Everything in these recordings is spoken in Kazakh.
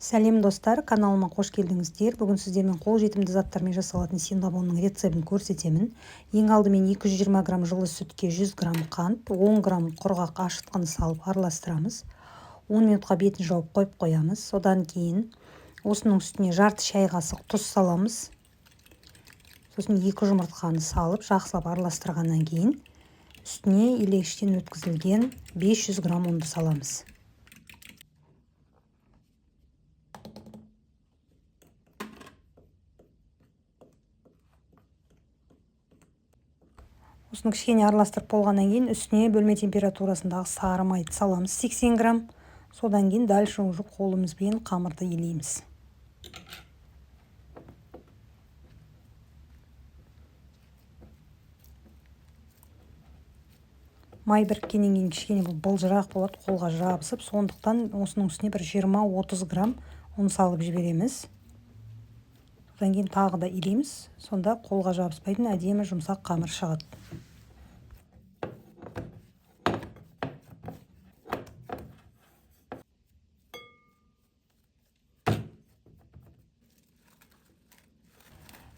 Сәлем, достар! Каналыма қош келдіңіздер! Бүгін сіздермен қолжетімді заттармен жасалатын синнабонның рецептін көрсетемін. Ең алдымен 220 грамм жылы сүтке 100 грамм қант, 10 грамм құрғақ ашытқыны салып араластырамыз. 10 минутқа бетін жауып қойып қоямыз. Содан кейін осының үстіне жарты шай қасық тұз саламыз. Сосын екі жұмыртқаны салып, жақсылап араластырғаннан кейін үстіне илегіштен өткізілген 500 грамм ұнды саламыз. Осыны кішкене араластырып болғаннан кейін үстіне бөлме температурасындағы сары майды саламыз, 80 грамм. Содан кейін дальше уже қолымызбен қамырды илейміз. Май біріккеннен кейін кішкене бұл былжырақ болады, қолға жабысып. Сондықтан осының үстіне бір 20-30 грамм ұн салып жібереміз. Содан кейін тағы да илейміз. Сонда қолға жабыспайтын әдемі жұмсақ қамыр шығады.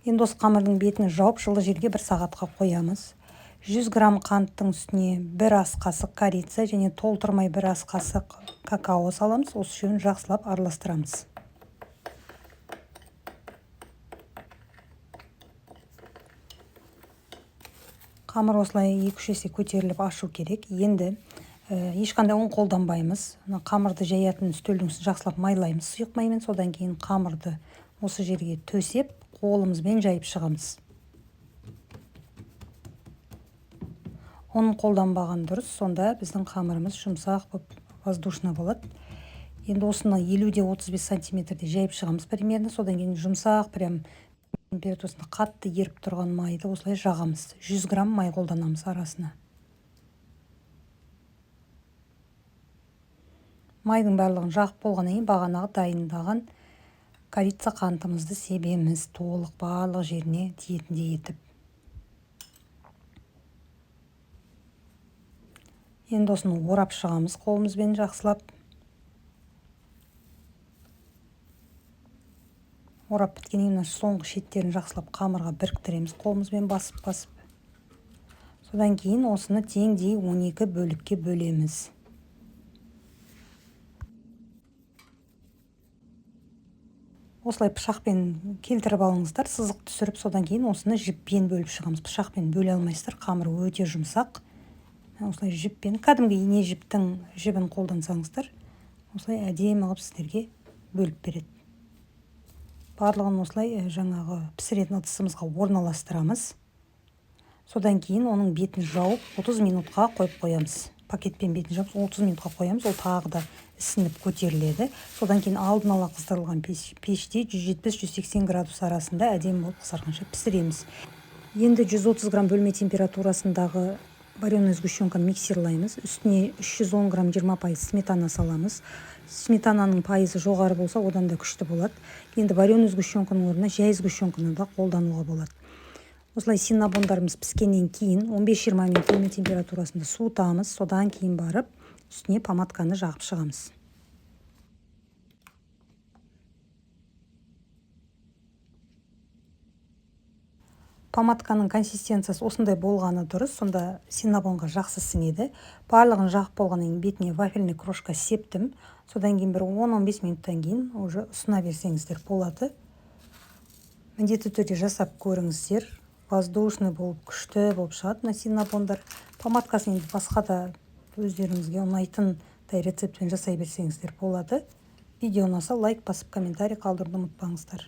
Енді осы қамырдың бетін жауып, жылы жерге бір сағатқа қоямыз. 100 грамм қанттың үстіне бір ас қасық корица және толтырмай бір ас қасық какао саламыз. Осы үшеуін жақсылап араластырамыз. Қамыр осылай 2-3 есе көтеріліп ашу керек. Енді ешқандай ұн қолданбаймыз. Мына қамырды жаятын үстелдің үстін жақсылап майлаймыз сұйық маймен. Содан кейін қамырды осы жерге төсеп, қолымызбен жайып шығамыз. Ұн қолданбаған дұрыс, сонда біздің қамырымыз жұмсақ болып, воздушный болады. Енді осыны 50-де 35 сантиметрде жайып шығамыз примерно. Содан кейін жұмсақ, прям температурасында қатты еріп тұрған майды осылай жағамыз. 100 грамм май қолданамыз арасына. Майдың барлығын жағып болғаннан кейін бағанағы дайындаған корица қантымызды себеміз, толық барлық жеріне тиетіндей етіп. Енді осыны орап шығамыз қолымызбен жақсылап. Орап біткеннен кейін мына соңғы шеттерін жақсылап қамырға біріктіреміз қолымызбен басып-басып. Содан кейін осыны теңдей 12 бөлікке бөлеміз. Осылай пышақпен келтіріп алыңыздар, сызық түсіріп, содан кейін осыны жіппен бөліп шығамыз. Пышақпен бөле алмайсыздар, қамыр өте жұмсақ. Осылай жіппен, кәдімгі ине жіптің жібін қолдансаңыздар, осылай әдемі қылып сіздерге бөліп береді. Барлығын осылай жаңағы пісіретін ыдысымызға орналастырамыз. Содан кейін оның бетін жауып 30 минутқа қойып қоямыз. Пакетпен бетін жауып 30 минутқа қоямыз, ол тағы да ісініп көтеріледі. Содан кейін алдын ала қыздырылған пеште 170-180 градус арасында әдемі болып қызарғанша пісіреміз. Енді 130 грамм бөлме температурасындағы вареный сгущенканы миксерлаймыз. Үстіне 310 грамм 20% сметана саламыз. Сметананың пайызы жоғары болса, одан да күшті болады. Енді вареный сгущенканың орнына жай сгущенканы да қолдануға болады. Осылай синнабондарымыз піскеннен кейін 15-20 минут бөлме температурасында суытамыз. Содан кейін барып үстіне помадканы жағып шығамыз. Помадканың консистенциясы осындай болғаны дұрыс, сонда синнабонға жақсы сіңеді. Барлығын жағып болғаннан кейін бетіне вафельный крошка септім. Содан кейін бір 10-15 минуттан кейін уже ұсына берсеңіздер болады. Міндетті түрде жасап көріңіздер. Воздушный болып, күшті болып шығады мына синнабондар. Помадкасын енді басқа да өздеріңізге ұнайтындай рецептпен жасай берсеңіздер болады. Видео ұнаса, лайк басып, комментарий қалдыруды ұмытпаңыздар.